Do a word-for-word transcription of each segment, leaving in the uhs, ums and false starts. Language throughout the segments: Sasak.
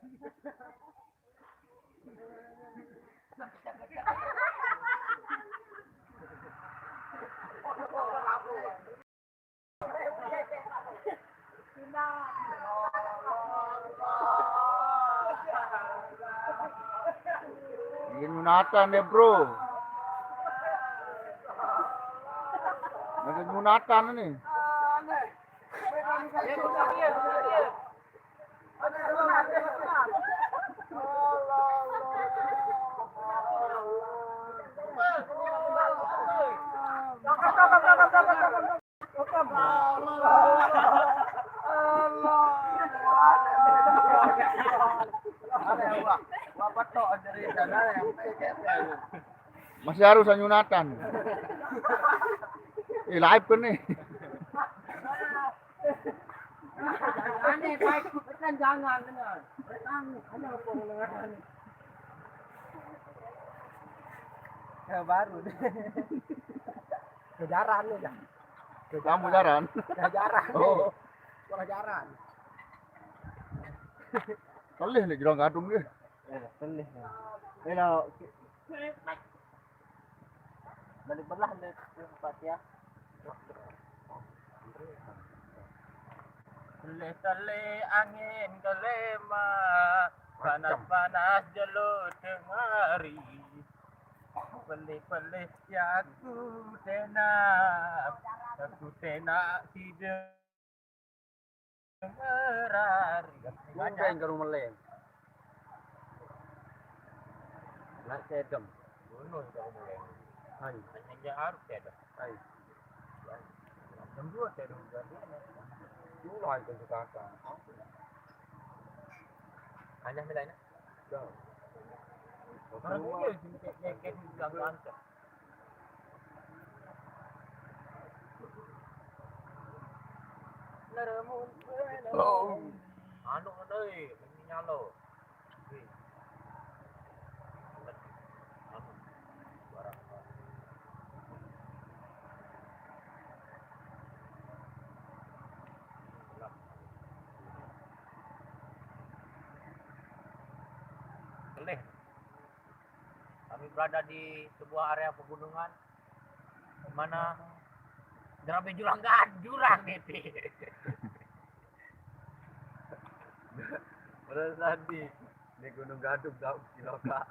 Ini Yunatan ya, Bro. Ada Yunatan ini. Masih harus Yunatan. Eh, live kan nih. Aneh, baik, kan jangan, dengar. Kan, aneh apa mendengar. Ya, baru. Kejaran nih, ya. Kamu jaran? Kejaran. Oh. Sekolah jaran. Pelih nih, Jurang Gadung nih. Eh, pelih, ya. Eh, lo, balik belah nih, tempat ya. Telih-telih angin kelima, panas-panas jelo tengari. Pelih-pelih ya aku tenak, aku tenak tidak merari. Bukan ke rumah lain. Nak sedem. Gunung ke rumah lain. Hai. Hanya harus sedem. Hai. Jam dua saya udah. Mulai ke Jakarta. Hanya nilainya? Dah. Orang ini sih kayak kayak bilang lancar. Oh. Anu, anu, eh, ini nyalo. Kami berada di sebuah area pegunungan di mana jerabe jurang, kan, jurang itu. Bener tadi. Ini Gunung Gadung, tau, cilaka.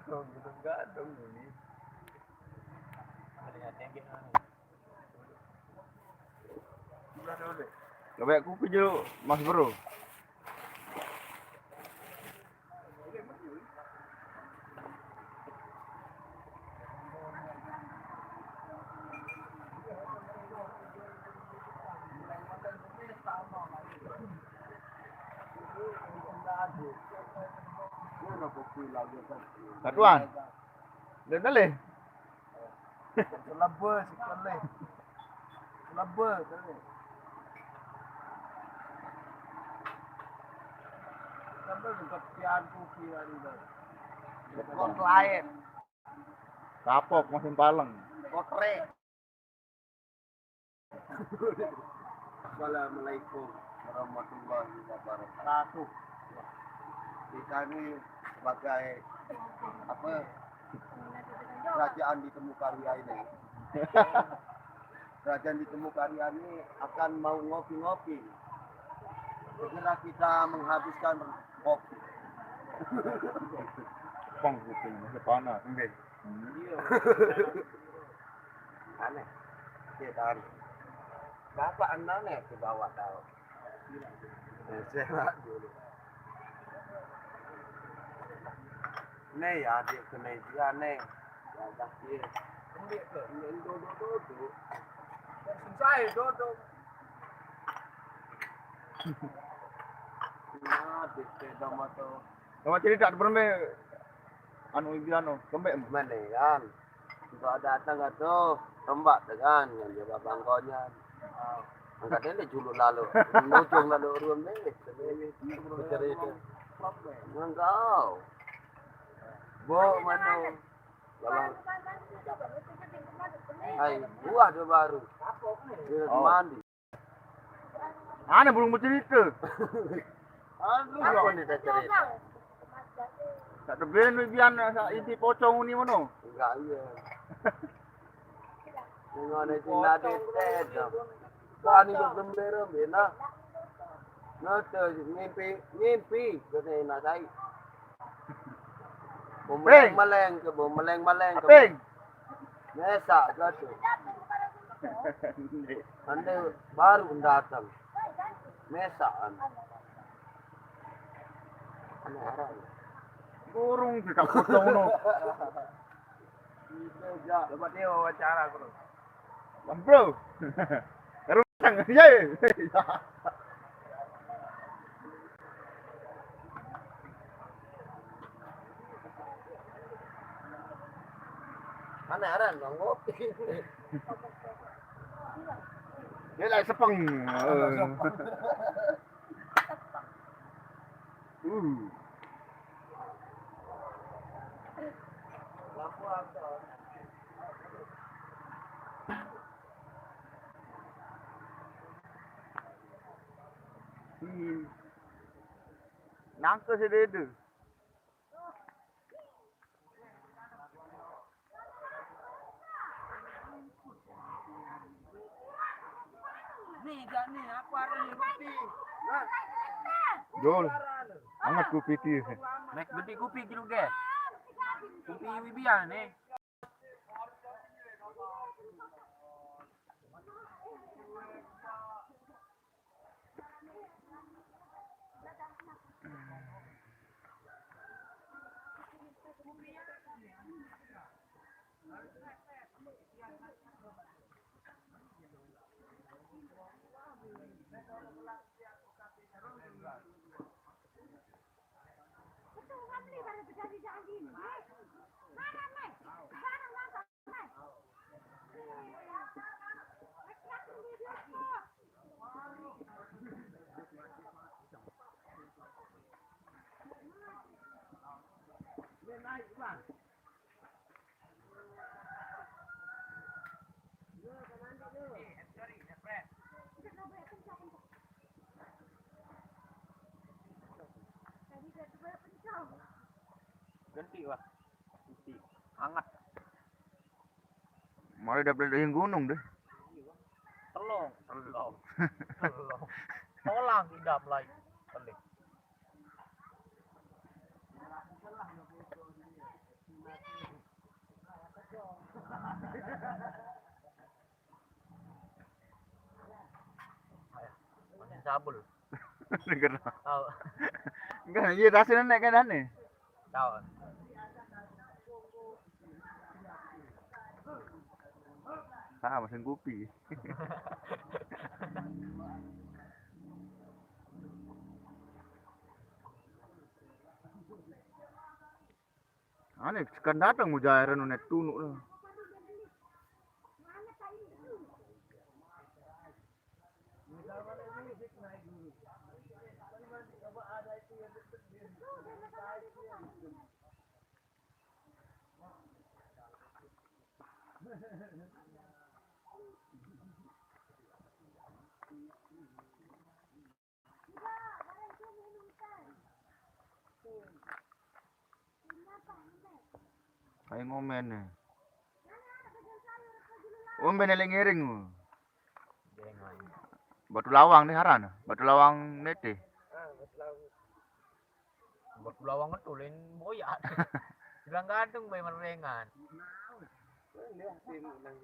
Gunung Gadung ini. Ada yang tinggi, kan? Lebek kupi jelo, Mas Bro. Satuan. Udah, udah leh. Selebe sekali. Selebe sekali. Sampai dekat pian kopi hari itu. Dekat lain. Kapok masih paleng. Kotre. Assalamualaikum warahmatullahi wabarakatuh. Kita ini sebagai apa, kerajaan di Temu Karya ini. Kerajaan di Temu Karya ini akan mau ngopi-ngopi. Segera kita menghabiskan kopi. Pang kuping, masih panas. Nggih. Iya. Aneh. Dia tarik. Bapak anaknya ke bawah tahu. Eh, sewa dulu. Nih ya, adik kena dia nih. Ya, dah dia. Ambil ke? Ambil duduk-duduk. Susah ya, duduk. Nah, di sepeda motor. Sama cerita, pernah anu, ibi anu, kembek. Mana kan? Enggak datang, enggak tuh. Tembak dengan yang dia babangkonya. Angkat dia juluk lalu. Nujung lalu urun deh. Cerita. Enggak. Bo, mana? Lalu. Hai, buah dia baru. Dia lagi mandi. Ane burung bercerita. Aduh, apa nih tak cerita? Tak tebel ni biar nak inti pocong ni mana? Enggak, iya. Dengan itu nadit, eh, dah. Kau ni bergembira, bina. Ngerti, mimpi, mimpi, kata nak saya. Peng. Meleng-meleng ke, meleng-meleng ke. Peng. Mesak ke tu. Ande baru datang. Mesak kan. Ane arah. Burung kita potong no. Coba dia wawancara, bro. Bang, bro. Terus, ye. Mana aran, Bang Bopi? Dia lah sepeng. Uh. Hmm. Nangke sedede. Nih, gak nih, aku ada nih, kopi. Jol. Anget kopi ti. Nek gede kopi gitu, guys. Kopi Wibian nih. Ganti, wah. Ganti. Hangat. Malah dapet dari gunung deh. Telong, telong. Telong. Tolang idap lain. Pelik. Makin cabul. Dengar. Tahu. Enggak, iya, rasanya naik kan aneh. Tahu. Ah, mesin kopi. Ane, sekan datang mujair anu net tunuk lah. Ayo ngomen nih. Umben elek ngiring. Batu Lawang nih haran. Batu Lawang nete. Batu Lawang itu lain boyak. Bilang gadung bae merengan.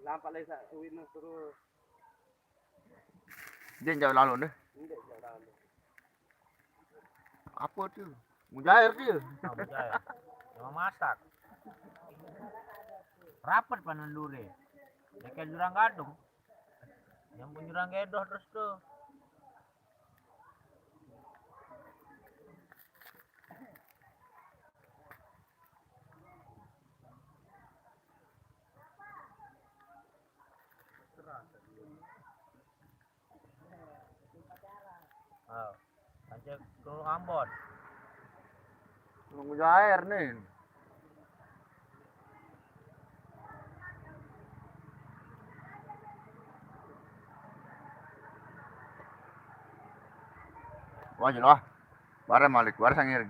Lampak lagi sak uwin terus. Dia jauh lalu deh. Apa tu? Mujair dia. Ah, mujair. Memang masak. Rapet panen dure. Dekat jurang gadung. Yang pun jurang gedoh terus tuh. Ah, lanjut ke Ambon. Nunggu air nih. Wah, jelas. Bare malik, bare sangir.